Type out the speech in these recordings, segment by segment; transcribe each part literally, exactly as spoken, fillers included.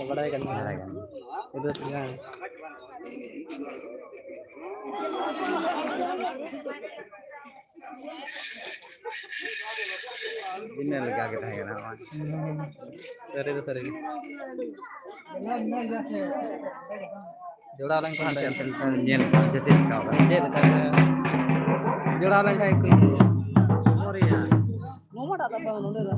ᱵᱟᱲᱟᱭ ᱠᱟᱱ ᱜᱮᱭᱟ᱾ ᱵᱟᱲᱟᱭ ᱠᱟᱱ ᱜᱮᱭᱟ᱾ ᱯᱩᱨᱟᱹ ᱦᱮᱸ᱾ ᱤᱱᱟᱹ ᱞᱮᱠᱟ ᱜᱮ ᱛᱟᱦᱮᱸ ᱠᱟᱱᱟ ᱱᱚᱜᱼᱚᱭ᱾ ᱥᱟᱹᱨᱤ ᱫᱚ ᱥᱟᱹᱨᱤ ᱜᱮ᱾ ᱡᱚᱲᱟᱣ ᱞᱮᱱᱠᱷᱟᱱ ᱦᱟᱸᱰᱮ ᱧᱮᱞ ᱠᱚᱣᱟ ᱡᱟᱛᱮ ᱪᱮᱠᱟ ᱠᱟᱱᱟ᱾ ᱪᱮᱫ ᱞᱮᱠᱟ ᱡᱚᱲᱟᱣ ᱞᱮᱱᱠᱷᱟᱱ ᱜᱮᱠᱚ ᱱᱚᱣᱟᱴᱟᱜ ᱫᱚ ᱵᱟᱝ, ᱱᱚᱰᱮ ᱫᱚ᱾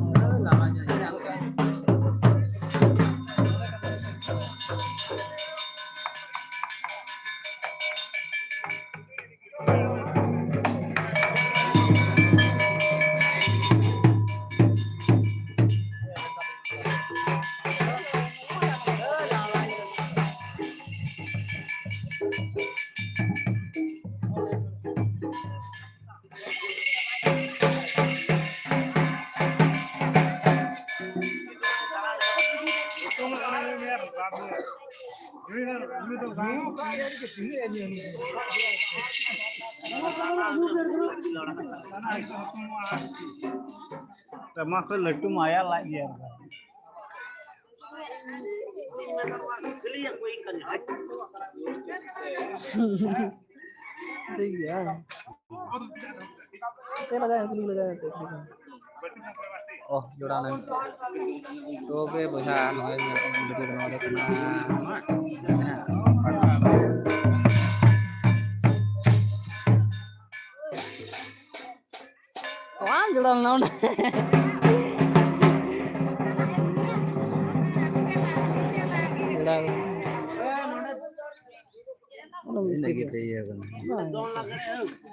ᱢᱟᱥᱮ ᱞᱟᱹᱴᱩ ᱢᱟᱭᱟ ᱞᱟᱡ ᱜᱮᱭᱟ᱾ ᱴᱷᱤᱠ ᱜᱮᱭᱟ᱾ ᱪᱮᱫ ᱞᱟᱜᱟᱭ ᱩᱱᱠᱩ ᱞᱟᱜᱟᱭ ᱛᱮ ᱴᱷᱤᱠ ᱜᱮᱭᱟ᱾ ᱚᱦ, ᱡᱚᱲᱟᱣ ᱞᱮᱱ᱾ ᱛᱚᱵᱮ ᱵᱚᱭᱦᱟ, ᱱᱚᱜᱼᱚᱭ ᱧᱮᱞ ᱠᱚᱢ, ᱵᱷᱤᱰᱤᱭᱳ ᱵᱮᱱᱟᱣ ᱫᱚ ᱠᱟᱱᱟ᱾ ᱵᱟᱝ ᱡᱚᱲᱟᱣ ᱞᱮᱱᱟ ᱚᱸᱰᱮ᱾ ᱡᱚᱲᱟᱣ᱾ ᱚᱱᱟ ᱢᱤᱥᱛᱨᱤ ᱤᱱᱟᱹᱜ ᱜᱮ ᱛᱮ ᱤᱭᱟᱹ ᱠᱟᱱᱟ᱾ ᱵᱟᱝ᱾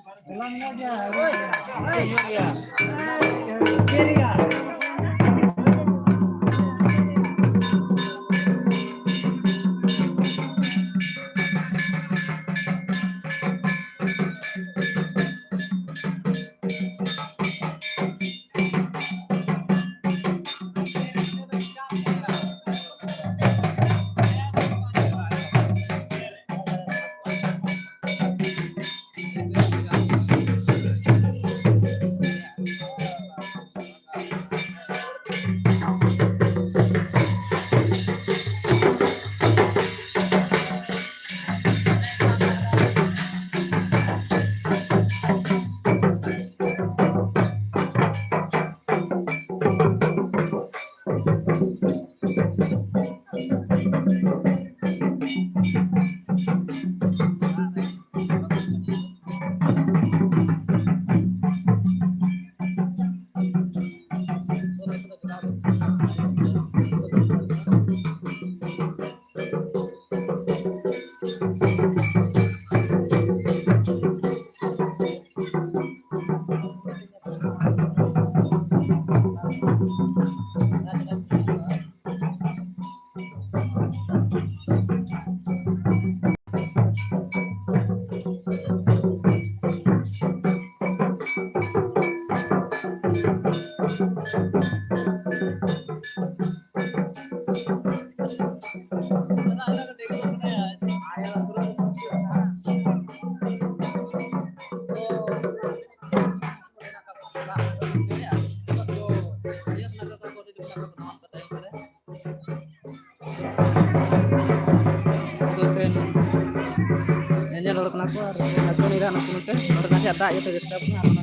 ᱧᱮᱧᱮᱞ ᱦᱚᱲ ᱠᱟᱱᱟ ᱠᱚ ᱟᱨ ᱱᱟᱪᱚᱱᱤᱭᱟᱹ ᱱᱟᱥᱮ ᱱᱟᱥᱮ ᱱᱚᱰᱮ ᱱᱟᱥᱮᱭᱟᱜ ᱫᱟᱜ ᱤᱭᱟᱹᱛᱮ ᱰᱤᱥᱴᱟᱵ ᱠᱟᱱᱟ᱾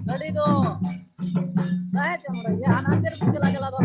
ᱜᱟᱹᱰᱤ ᱫᱚ ᱛᱟᱦᱮᱸ ᱪᱚᱝ ᱨᱮ, ᱦᱟᱱᱟ ᱛᱮ ᱪᱟᱞᱟᱜ ᱪᱟᱞᱟᱜ ᱫᱚ᱾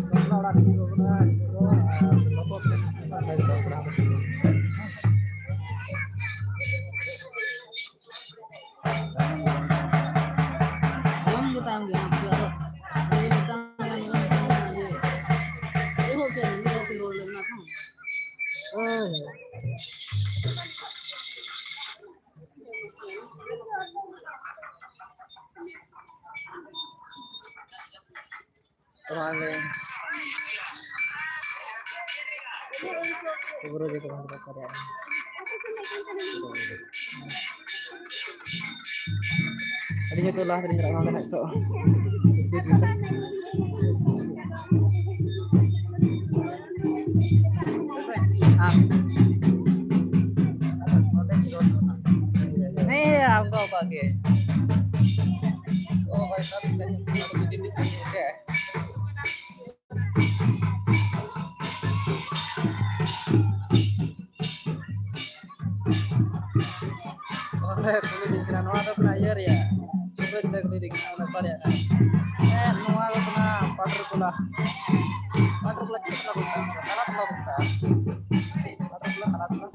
ᱵᱟᱯᱞᱟ ᱚᱲᱟᱜ ᱨᱮ ᱦᱩᱭᱩᱜ ᱠᱟᱱᱟ ᱱᱤᱛᱚᱜ ᱫᱚ, ᱟᱨ ᱞᱚᱥᱚᱫ ᱨᱮ ᱛᱚ ᱟᱞᱮ ᱠᱷᱚᱵᱚᱨ ᱡᱚᱛᱚ ᱠᱷᱚᱱ ᱫᱚ ᱠᱟᱨᱭᱟ᱾ ᱟᱹᱰᱤ ᱡᱚᱛᱚ ᱞᱟᱦᱟ ᱨᱮᱧ ᱨᱟᱜ ᱠᱟᱱᱟ ᱱᱤᱛᱚᱜ᱾ ᱦᱮᱸ, ᱟᱢ ᱫᱚ ᱚᱠᱟ ᱜᱮ? ᱚ, ᱵᱷᱟᱭ ᱥᱟᱦᱟᱵ, ᱤᱫᱤ ᱞᱤᱧ ᱜᱮ᱾ ᱚᱸᱰᱮ ᱠᱩᱞᱤ ᱞᱤᱧ ᱠᱟᱱᱟ, ᱱᱚᱣᱟ ᱫᱚ ᱠᱟᱱᱟ ᱤᱭᱟᱹ ᱨᱮᱭᱟᱜ, ᱥᱩᱵᱟᱹᱭ ᱨᱮ ᱠᱩᱞᱤ ᱞᱤᱧ ᱠᱟᱱᱟ, ᱚᱱᱟ ᱚᱠᱟ ᱨᱮᱭᱟᱜ ᱠᱟᱱᱟ? ᱦᱮᱸ, ᱱᱚᱣᱟ ᱫᱚ ᱠᱟᱱᱟ ᱯᱟᱴᱷᱨ ᱴᱚᱞᱟ᱾ ᱯᱟᱴᱷᱨ ᱴᱚᱞᱟ ᱪᱮᱫ ᱴᱚᱞᱟ ᱠᱚ ᱢᱮᱛᱟᱜᱼᱟ? ᱛᱟᱞᱟ ᱴᱚᱞᱟ ᱠᱚ ᱢᱮᱛᱟᱜᱼᱟ᱾ ᱯᱟᱴᱷᱨ ᱴᱚᱞᱟ, ᱛᱟᱞᱟ ᱴᱚᱞᱟ᱾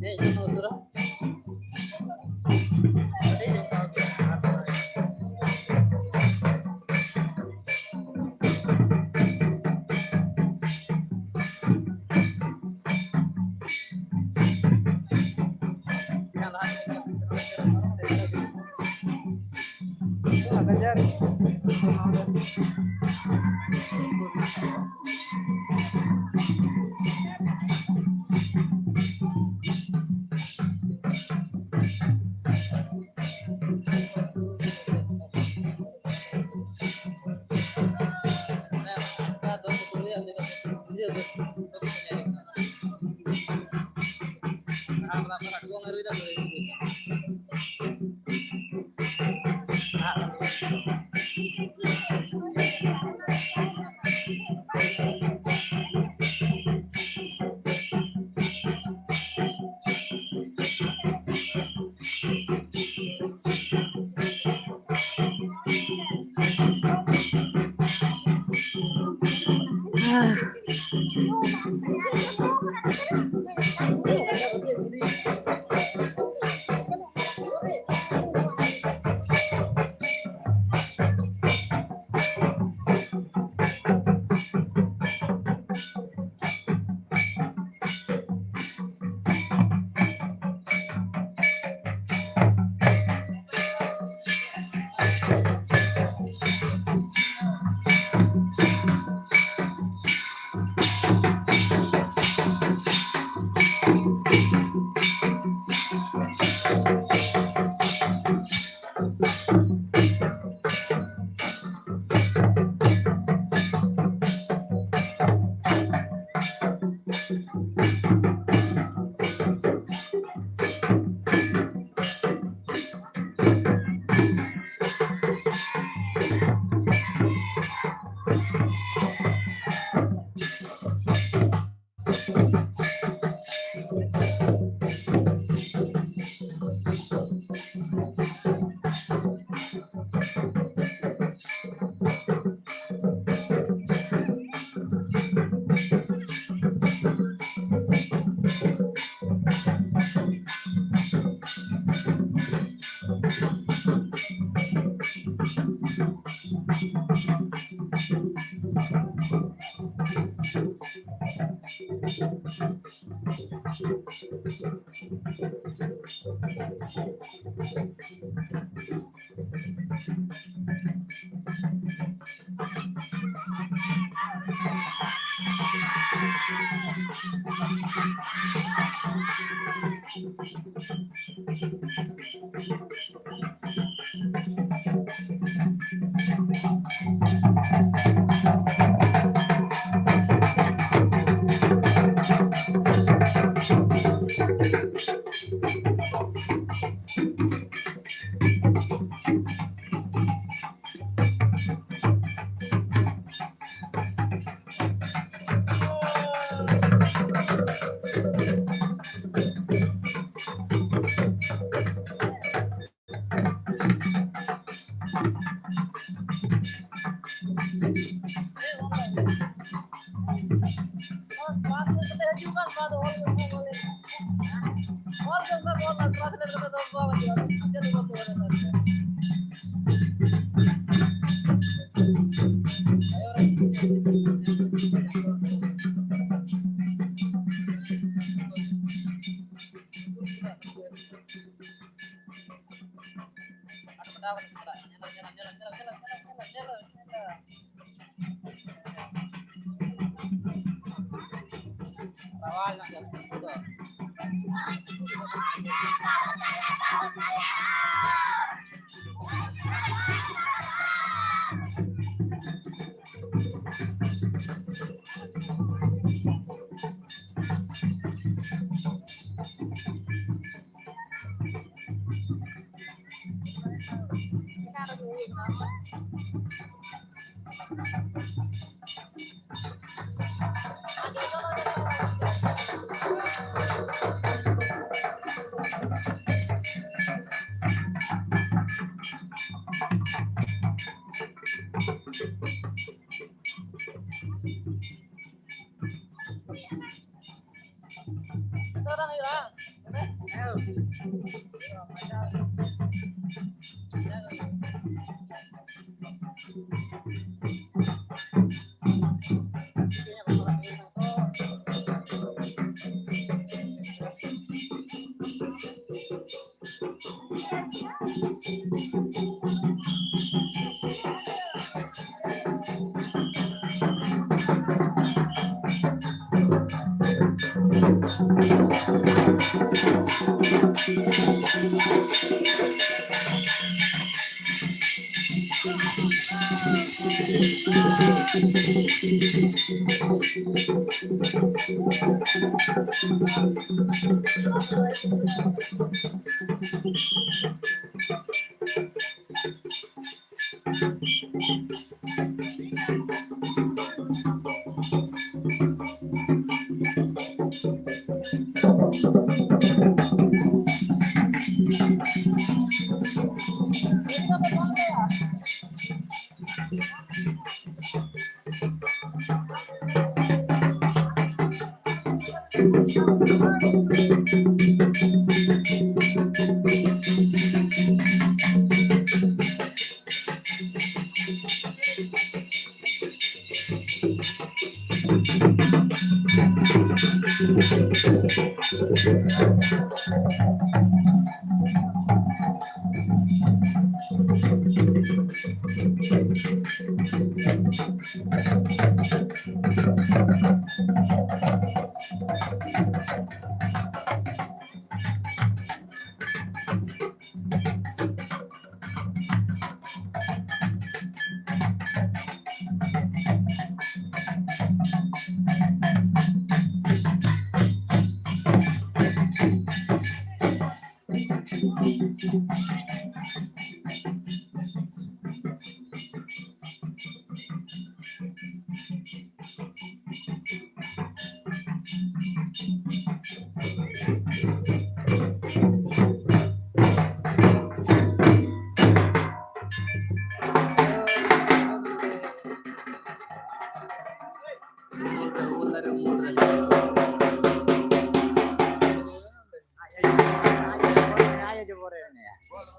ᱦᱮᱡ ᱠᱟᱱᱟ ᱩᱥᱩᱨᱟ᱾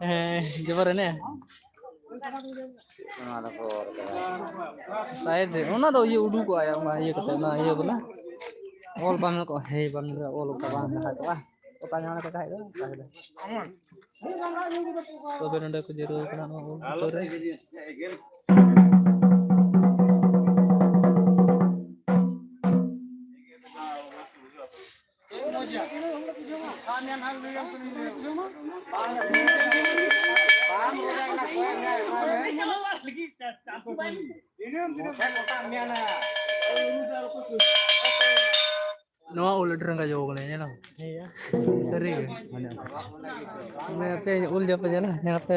ᱦᱮᱸ, ᱡᱚᱵᱚᱨ ᱮᱱᱮᱡ᱾ ᱱᱚᱣᱟ ᱫᱚᱠᱚ ᱚᱨ ᱠᱟᱫᱟ᱾ ᱥᱟᱭᱤᱰ ᱨᱮ, ᱚᱱᱟ ᱫᱚ ᱤᱭᱟᱹ ᱩᱰᱩᱠᱚᱜᱼᱟ, ᱚᱱᱟ ᱤᱭᱟᱹ ᱠᱟᱛᱮ, ᱚᱱᱟ ᱤᱭᱟᱹ ᱵᱚᱞᱮ᱾ ᱚᱞ ᱵᱟᱝ ᱠᱚᱜᱼᱟ, ᱦᱮᱸ, ᱵᱟᱝ ᱚᱞ ᱚᱱᱠᱟ ᱵᱟᱝ ᱞᱮᱠᱷᱟ ᱠᱚᱜᱼᱟ᱾ ᱚᱠᱟ ᱡᱟᱦᱟᱸ ᱞᱮᱠᱟ ᱠᱷᱟᱡ ᱫᱚ, ᱚᱱᱠᱟ ᱜᱮ᱾ ᱛᱚᱵᱮ ᱱᱚᱰᱮ ᱠᱚ ᱡᱤᱨᱟᱹᱣ ᱠᱟᱱᱟ ᱱᱚᱣᱟ ᱚᱞ ᱠᱚᱨᱮ᱾ ᱱᱚᱣᱟ ᱩᱞ ᱟᱹᱰᱤ ᱨᱟᱸᱜᱟ ᱡᱚ ᱠᱟᱱᱟ, ᱧᱮᱞᱟᱢ᱾ ᱥᱟᱹᱨᱤ ᱜᱮ᱾ ᱢᱟᱱᱮ ᱟᱯᱮ ᱩᱞ ᱡᱚ ᱯᱮ ᱧᱮᱞᱟ, ᱧᱮᱞ ᱯᱮ᱾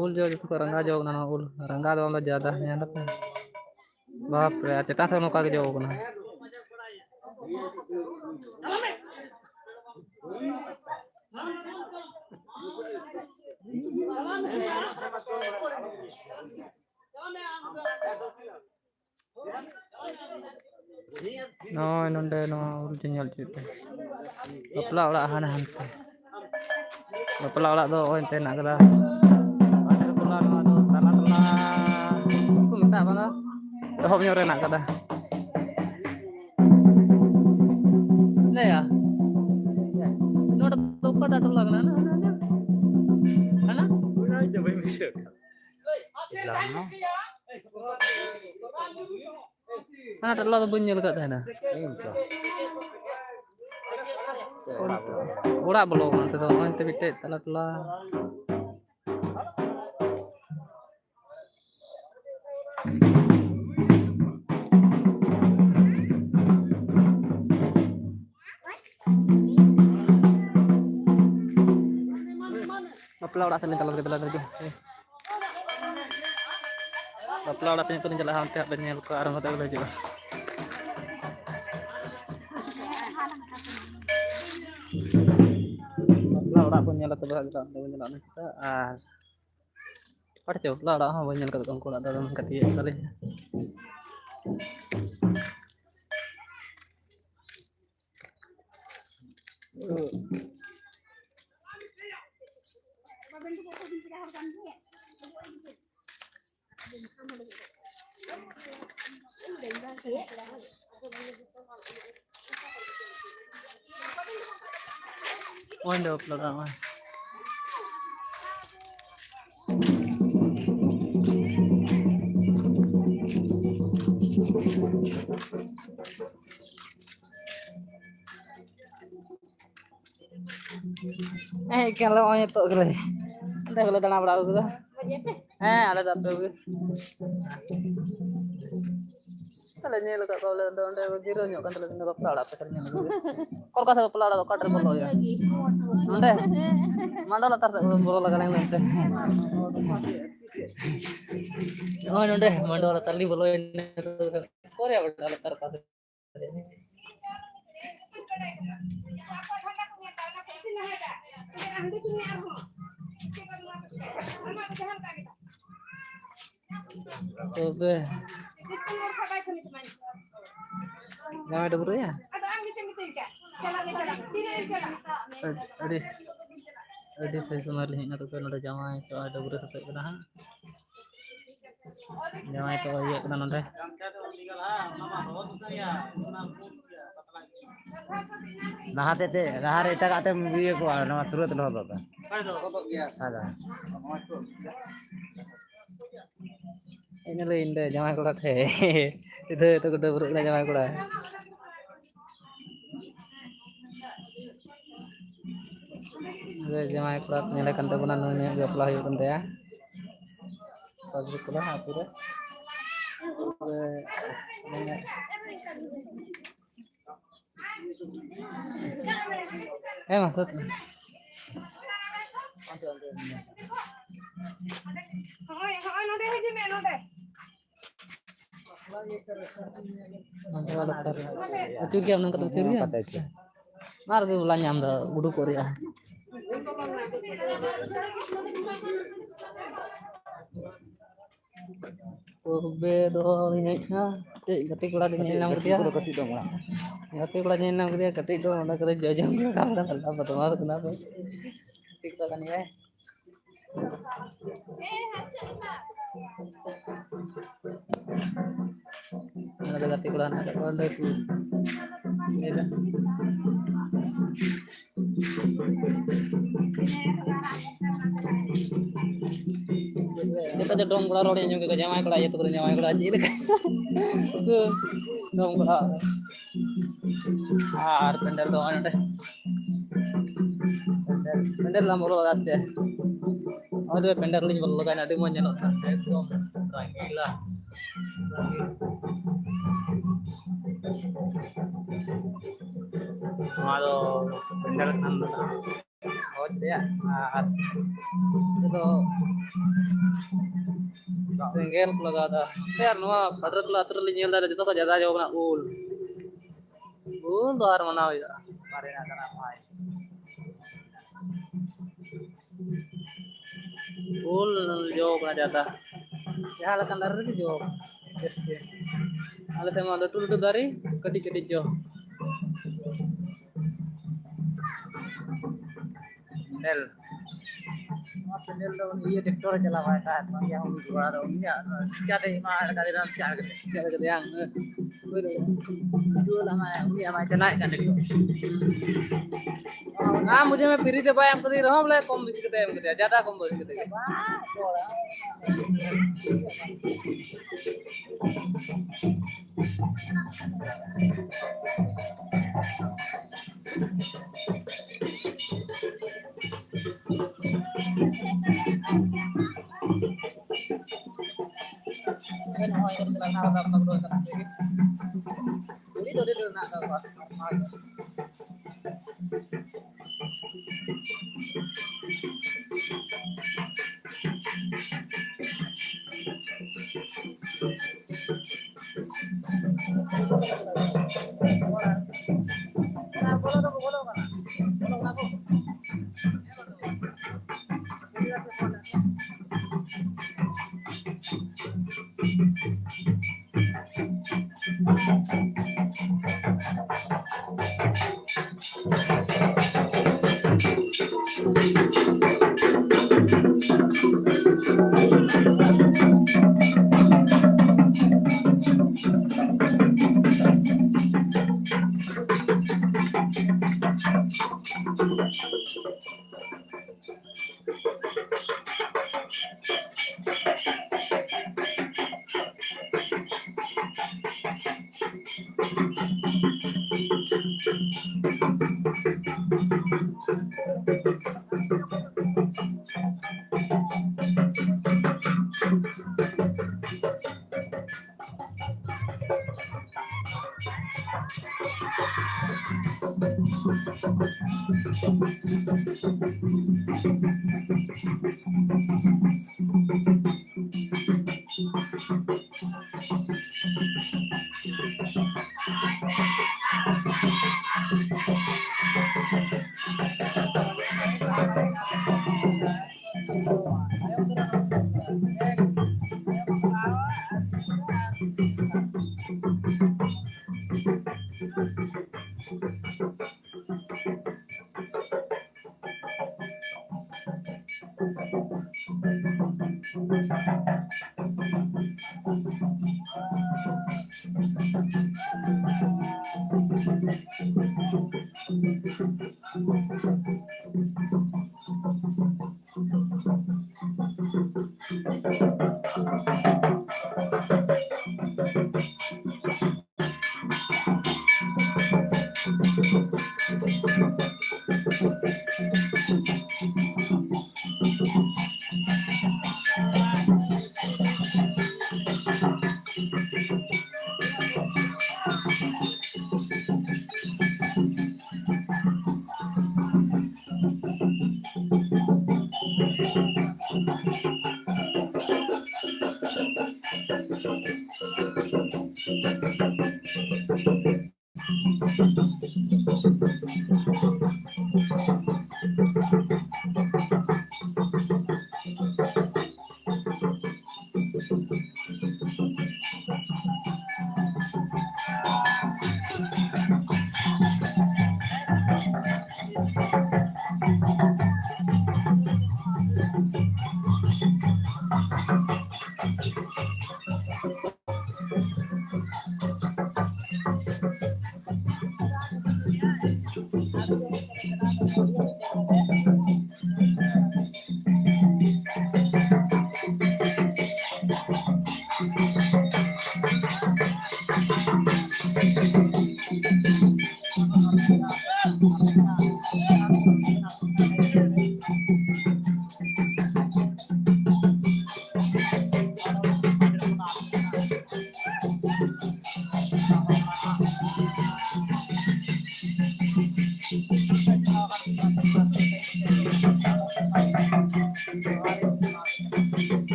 ᱩᱞ ᱡᱚ ᱡᱚᱛᱚ ᱠᱷᱚᱱ ᱨᱟᱸᱜᱟ ᱡᱚ ᱠᱟᱱᱟ ᱱᱚᱣᱟ ᱩᱞ᱾ ᱨᱟᱸᱜᱟ ᱫᱚ ᱵᱟᱝ ᱫᱚ ᱡᱟᱫᱟ, ᱧᱮᱞ ᱯᱮ᱾ ᱵᱟᱯ ᱨᱮ, ᱟᱨ ᱪᱮᱛᱟᱱ ᱥᱮᱫ ᱱᱚᱝᱠᱟ ᱜᱮ ᱡᱚ ᱠᱟᱱᱟ᱾ ᱱᱚᱜᱼᱚᱭ ᱱᱚᱰᱮ ᱱᱚᱣᱟ ᱩᱞ ᱧᱮᱞ ᱦᱚᱪᱚᱭ ᱯᱮ᱾ ᱵᱟᱯᱞᱟ ᱚᱲᱟᱜ ᱦᱟᱱᱮ ᱦᱟᱱᱛᱮ᱾ ᱵᱟᱯᱞᱟ ᱚᱲᱟᱜ ᱫᱚ ᱱᱚᱜᱼᱚᱭ ᱱᱚᱛᱮ ᱦᱮᱱᱟᱜ ᱠᱟᱫᱟ᱾ ᱟᱨ ᱴᱚᱞᱟ, ᱱᱚᱣᱟ ᱫᱚ ᱛᱟᱞᱟ ᱴᱚᱞᱟ ᱠᱚ ᱢᱮᱛᱟᱜ ᱠᱟᱱᱟ᱾ ᱮᱦᱚᱵ ᱧᱚᱜ ᱨᱮ ᱦᱮᱱᱟᱜ ᱠᱟᱫᱟ᱾ ᱞᱟᱹᱭᱟ, ᱱᱚᱰᱮ ᱫᱚ ᱚᱠᱟᱴᱟᱜ ᱴᱚᱞᱟ ᱠᱟᱱᱟ? ᱦᱟᱱᱟ, ᱦᱟᱱᱟ, ᱦᱟᱱᱟ᱾ ᱦᱟᱱᱟ? ᱚᱱᱟ ᱦᱚᱭᱛᱳ ᱵᱟᱹᱧ ᱵᱩᱡᱷᱟᱹᱣ ᱠᱟᱫᱟ᱾ ᱦᱟᱱᱟ ᱴᱚᱞᱟ ᱫᱚ ᱵᱟᱹᱧ ᱧᱮᱞ ᱟᱠᱟᱫ ᱛᱟᱦᱮᱱᱟ᱾ ᱤᱧ ᱛᱚ᱾ ᱥᱮ ᱚᱲᱟᱜ ᱵᱚᱞᱚ᱾ ᱚᱲᱟᱜ ᱵᱚᱞᱚ ᱠᱟᱱᱟ ᱚᱱᱛᱮ ᱫᱚ, ᱱᱚᱜᱼᱚᱭ ᱱᱚᱛᱮ ᱢᱤᱫᱴᱮᱡ ᱛᱟᱞᱟ ᱴᱚᱞᱟ᱾ ᱵᱟᱯᱞᱟ ᱚᱲᱟᱜ ᱥᱮᱫ ᱞᱮ ᱪᱟᱞᱟᱣ ᱞᱮᱱ ᱜᱮ, ᱫᱮᱞᱟ ᱫᱮᱞᱟ ᱦᱤᱡᱩᱜ ᱢᱮ᱾ ᱵᱟᱯᱞᱟ ᱚᱲᱟᱜ ᱥᱮᱫ ᱱᱤᱛᱚᱜ ᱞᱤᱧ ᱪᱟᱞᱟᱜᱼᱟ, ᱚᱱᱛᱮ ᱦᱟᱸᱜ ᱯᱮ ᱧᱮᱞ ᱠᱚᱣᱟ ᱟᱨ ᱱᱚᱛᱮ ᱞᱮ ᱦᱤᱡᱩᱜᱼᱟ᱾ ᱵᱟᱯᱞᱟ ᱚᱲᱟᱜ ᱠᱚ ᱧᱮᱞᱟ ᱛᱚᱵᱮ ᱦᱟᱸᱜ ᱚᱸᱰᱮ ᱵᱚᱱ ᱪᱟᱞᱟᱜᱼᱟ ᱱᱤᱛᱚᱜ᱾ ᱟᱨ ᱚᱠᱟ ᱨᱮᱪᱚ ᱵᱟᱯᱞᱟ ᱚᱲᱟᱜ ᱦᱚᱸ ᱵᱟᱹᱧ ᱧᱮᱞ ᱠᱟᱫᱟ, ᱩᱱᱠᱩ ᱚᱲᱟᱜ ᱫᱚ ᱟᱫᱚ ᱜᱟᱛᱮ ᱛᱟᱞᱮ᱾ ᱚᱸᱰᱮ ᱵᱟᱯᱞᱟ ᱚᱲᱟᱜ ᱢᱟ᱾ ᱦᱮᱸ, ᱮᱠᱟᱞ ᱱᱚᱜᱼᱚᱭ ᱱᱤᱛᱚᱜ ᱜᱮᱞᱮ, ᱚᱸᱰᱮ ᱜᱮᱞᱮ ᱫᱟᱬᱟ ᱵᱟᱲᱟ ᱟᱹᱜᱩ ᱠᱮᱫᱟ᱾ ᱦᱮᱸ, ᱟᱞᱮ ᱫᱚ ᱟᱯᱮ ᱠᱚᱜᱮ᱾ ᱛᱟᱦᱞᱮ ᱧᱮᱞ ᱟᱠᱟᱫ ᱠᱚᱣᱟ ᱵᱚᱞᱮ, ᱚᱸᱰᱮ ᱡᱤᱨᱟᱹᱣ ᱧᱚᱜ ᱠᱟᱱ ᱛᱟᱞᱮ ᱵᱟᱯᱞᱟ ᱚᱲᱟᱜ ᱯᱟᱥᱮ ᱨᱮ ᱧᱮᱞ ᱟᱹᱜᱩ ᱠᱮᱫᱟ᱾ ᱚᱠᱟ ᱞᱮᱠᱟ ᱵᱟᱯᱞᱟ ᱚᱲᱟᱜ ᱫᱚ ᱚᱠᱟ ᱴᱷᱮᱱ ᱵᱚᱞᱚ ᱦᱩᱭᱩᱜᱼᱟ? ᱱᱚᱸᱰᱮ ᱢᱟᱰᱣᱟ ᱞᱟᱛᱟᱨ ᱥᱮᱫ ᱵᱚᱞᱚ ᱞᱟᱜᱟ ᱞᱮᱱ ᱛᱮ᱾ ᱱᱚᱜᱼᱚᱭ ᱱᱚᱸᱰᱮ ᱢᱟᱰᱣᱟ ᱞᱟᱛᱟᱨ ᱞᱤᱧ ᱵᱚᱞᱚᱭᱮᱱᱟ᱾ ᱚᱠᱚᱭ ᱨᱮᱭᱟᱜ ᱢᱟᱰᱣᱟ ᱞᱟᱛᱟᱨ ᱚᱠᱟ ᱥᱮᱫ? ᱛᱚᱵᱮ ᱡᱟᱶᱟᱭ ᱰᱟᱹᱵᱽᱨᱟᱹᱭᱟ? ᱟᱹᱰᱤ, ᱟᱹᱰᱤ, ᱟᱹᱰᱤ ᱥᱟᱹᱦᱤ ᱥᱚᱢᱚᱭ ᱨᱮᱞᱤᱧ ᱦᱮᱡ ᱮᱱᱟ᱾ ᱛᱚᱵᱮ ᱱᱚᱰᱮ ᱡᱟᱶᱟᱭ ᱛᱚ ᱰᱟᱹᱵᱽᱨᱟᱹ ᱥᱟᱹᱛᱟᱹᱜ ᱠᱟᱱᱟ ᱦᱟᱸᱜ᱾ ᱡᱟᱶᱟᱭ ᱠᱚ ᱤᱭᱟᱹᱜ ᱠᱟᱱᱟ ᱱᱚᱰᱮ᱾ ᱞᱟᱦᱟ ᱛᱮ ᱛᱮ, ᱞᱟᱦᱟ ᱨᱮ ᱮᱴᱟᱜᱟᱜ ᱛᱮᱢ ᱤᱭᱟᱹ ᱠᱚᱣᱟ, ᱱᱚᱣᱟ ᱛᱩᱨᱟᱹᱛ ᱞᱚᱦᱚᱫᱚᱜ ᱫᱚ᱾ ᱟᱫᱚ᱾ ᱤᱱᱟᱹ ᱞᱟᱹᱭ ᱤᱧ ᱫᱚ ᱡᱟᱶᱟᱭ ᱠᱚᱲᱟ ᱴᱷᱮᱡ᱾ ᱥᱤᱫᱷᱟᱹ ᱱᱤᱛᱚᱜ ᱠᱚ ᱰᱟᱹᱵᱽᱨᱟᱹᱜ ᱠᱟᱱᱟ ᱡᱟᱶᱟᱭ ᱠᱚᱲᱟ᱾ ᱡᱟᱶᱟᱭ ᱠᱚᱲᱟ ᱧᱮᱞᱮ ᱠᱟᱱ ᱛᱟᱵᱚᱱᱟ, ᱱᱩᱭ ᱱᱩᱭᱟᱜ ᱜᱮ ᱵᱟᱯᱞᱟ ᱦᱩᱭᱩᱜ ᱠᱟᱱ ᱛᱟᱭᱟ᱾ ᱯᱟᱵᱽᱞᱤᱠ ᱠᱚᱲᱟ ᱟᱹᱛᱩ ᱨᱮ᱾ ᱦᱮᱸ ᱢᱟ, ᱥᱟᱹᱛ ᱢᱮ᱾ ᱦᱚᱸᱜᱼᱚᱭ, ᱦᱚᱸᱜᱼᱚᱭ ᱱᱚᱰᱮ ᱦᱤᱡᱩᱜ ᱢᱮ, ᱱᱚᱰᱮ᱾ ᱟᱹᱪᱩᱨ ᱜᱮᱭᱟᱢ, ᱱᱚᱝᱠᱟ ᱫᱚ ᱟᱹᱪᱩᱨ ᱜᱮᱭᱟᱢ᱾ ᱱᱚᱝᱠᱟᱛᱮ ᱟᱹᱪᱩᱨ᱾ ᱚᱱᱟ ᱨᱮᱜᱮ ᱵᱚᱞᱟ ᱧᱟᱢ ᱫᱟ, ᱩᱰᱩᱠᱚᱜ ᱨᱮᱭᱟᱜ᱾ ᱛᱚᱵᱮ ᱫᱚ ᱦᱮᱡ ᱮᱱᱟ, ᱪᱮᱫ ᱜᱟᱛᱮ ᱠᱚᱲᱟ ᱫᱚᱧ ᱧᱮᱞ ᱧᱟᱢ ᱠᱮᱫᱮᱭᱟ᱾ ᱜᱟᱛᱮ ᱠᱚᱲᱟ ᱧᱮᱞ ᱧᱟᱢ ᱠᱮᱫᱮᱭᱟ, ᱠᱟᱹᱴᱤᱡ ᱫᱚ ᱚᱸᱰᱮ ᱠᱚᱨᱮ ᱡᱚᱡᱚᱢ ᱠᱟᱱᱟ, ᱵᱚᱫᱢᱟᱥ ᱠᱟᱱᱟ ᱠᱚ᱾ ᱜᱟᱛᱮ ᱠᱚᱲᱟ ᱠᱟᱱ ᱜᱮᱭᱟᱭ᱾ ᱚᱱᱟ ᱫᱚ ᱜᱟᱛᱮ ᱠᱚᱲᱟ ᱦᱮᱱᱟᱜ ᱟᱠᱟᱫ ᱠᱚᱣᱟ ᱚᱸᱰᱮ ᱠᱚ ᱤᱭᱟᱹᱭᱮᱫᱟ᱾ ᱡᱚᱛᱚ ᱫᱚ ᱰᱚᱢ ᱠᱚᱲᱟ ᱨᱚᱲ ᱟᱸᱡᱚᱢ ᱠᱮᱫᱟ, ᱡᱟᱶᱟᱭ ᱠᱚᱲᱟ ᱤᱭᱟᱹ ᱛᱟᱠᱚ ᱫᱚ ᱡᱟᱶᱟᱭ ᱠᱚᱲᱟ ᱪᱮᱫ ᱞᱮᱠᱟ? ᱰᱚᱢ ᱠᱚᱲᱟ᱾ ᱟᱨ ᱯᱮᱱᱰᱮᱞ ᱫᱚ ᱱᱚᱜᱼᱚᱭ ᱱᱚᱰᱮ᱾ ᱯᱮᱱᱰᱮᱞ, ᱯᱮᱱᱰᱮᱞ ᱞᱟᱝ ᱵᱚᱞᱚ ᱫᱟᱲᱮᱭᱟᱜ ᱛᱮ᱾ ᱱᱚᱜᱼᱚᱭ ᱛᱚᱵᱮ ᱯᱮᱱᱰᱮᱞ ᱞᱤᱧ ᱵᱚᱞᱚ ᱞᱮᱱᱟ, ᱟᱹᱰᱤ ᱢᱚᱡᱽ ᱧᱮᱞᱚᱜ ᱠᱟᱱᱟ ᱮᱠᱫᱚᱢ ᱨᱟᱝᱜᱤᱞᱟ᱾ ᱱᱚᱣᱟ ᱫᱚ ᱯᱮᱱᱰᱮᱞ ᱠᱟᱱ ᱫᱚ ᱦᱚᱭ ᱨᱮᱭᱟᱜ, ᱟᱨ ᱱᱚᱛᱮ ᱫᱚ ᱥᱮᱸᱜᱮᱞ ᱠᱚ ᱞᱟᱜᱟᱣ ᱮᱫᱟ᱾ ᱱᱚᱛᱮ ᱟᱨ ᱱᱚᱣᱟ ᱵᱷᱟᱫᱨᱚ ᱴᱚᱞᱟ ᱟᱹᱛᱩ ᱨᱮᱞᱤᱧ ᱧᱮᱞ ᱮᱫᱟ, ᱡᱚᱛᱚ ᱠᱷᱚᱱ ᱡᱟᱫᱟ ᱡᱚ ᱠᱟᱱᱟ ᱩᱞ᱾ ᱩᱞ ᱫᱚ ᱟᱨ ᱢᱟᱱᱟᱣ ᱦᱩᱭᱩᱜᱼᱟ᱾ ᱢᱟᱨᱮᱱᱟᱜ ᱠᱟᱱᱟ ᱵᱷᱟᱭ᱾ ᱩᱞ ᱡᱚ ᱠᱟᱱᱟ ᱡᱟᱫᱟ᱾ ᱡᱟᱦᱟᱸ ᱞᱮᱠᱟᱱ ᱫᱟᱨᱮ ᱨᱮᱜᱮ ᱡᱚ ᱠᱟᱱᱟ᱾ ᱡᱟᱹᱥᱛᱤ᱾ ᱟᱞᱮ ᱥᱮᱫ ᱢᱟ ᱞᱟᱹᱴᱩ ᱞᱟᱹᱴᱩ ᱫᱟᱨᱮ, ᱠᱟᱹᱴᱤᱡ ᱠᱟᱹᱴᱤᱡ ᱡᱚ᱾ ᱯᱮᱱᱰᱮᱞ᱾ ᱱᱚᱣᱟ ᱯᱮᱱᱰᱮᱞ ᱫᱚ ᱩᱱᱤ ᱤᱭᱟᱹ ᱴᱨᱟᱠᱴᱚᱨ ᱮ ᱪᱟᱞᱟᱣ ᱵᱟᱲᱟᱭ ᱛᱟᱦᱮᱸᱫ, ᱩᱱᱤᱭᱟᱜ ᱦᱚᱸ ᱩᱱᱤ ᱜᱚᱲᱟ ᱫᱚ ᱩᱱᱤᱭᱟᱜ ᱪᱤᱠᱟᱹᱛᱮ ᱮᱢᱟ ᱟᱲᱜᱟ ᱞᱮᱫᱟ, ᱪᱤᱠᱟᱹ ᱠᱟᱛᱮ, ᱪᱤᱠᱟᱹ ᱠᱟᱛᱮ ᱵᱟᱝ, ᱦᱮᱸ᱾ ᱩᱱᱤ ᱫᱚ ᱟᱢᱟᱭ, ᱩᱱᱤ ᱟᱢᱟᱭ ᱪᱟᱞᱟᱣᱮᱫ ᱠᱟᱱ ᱴᱨᱟᱠᱴᱚᱨ᱾ ᱟᱢ ᱢᱩᱡᱷᱮ ᱢᱮ ᱯᱷᱨᱤ ᱛᱮ ᱵᱟᱭ ᱮᱢ ᱠᱟᱫᱤᱧ ᱨᱮᱦᱚᱸ ᱵᱚᱞᱮ ᱠᱚᱢ ᱵᱮᱥᱤ ᱠᱟᱛᱮ ᱮᱢ ᱠᱟᱫᱮᱭᱟ, ᱡᱟᱫᱟ ᱠᱚᱢ ᱵᱮᱥᱤ ᱠᱟᱛᱮ ᱜᱮ᱾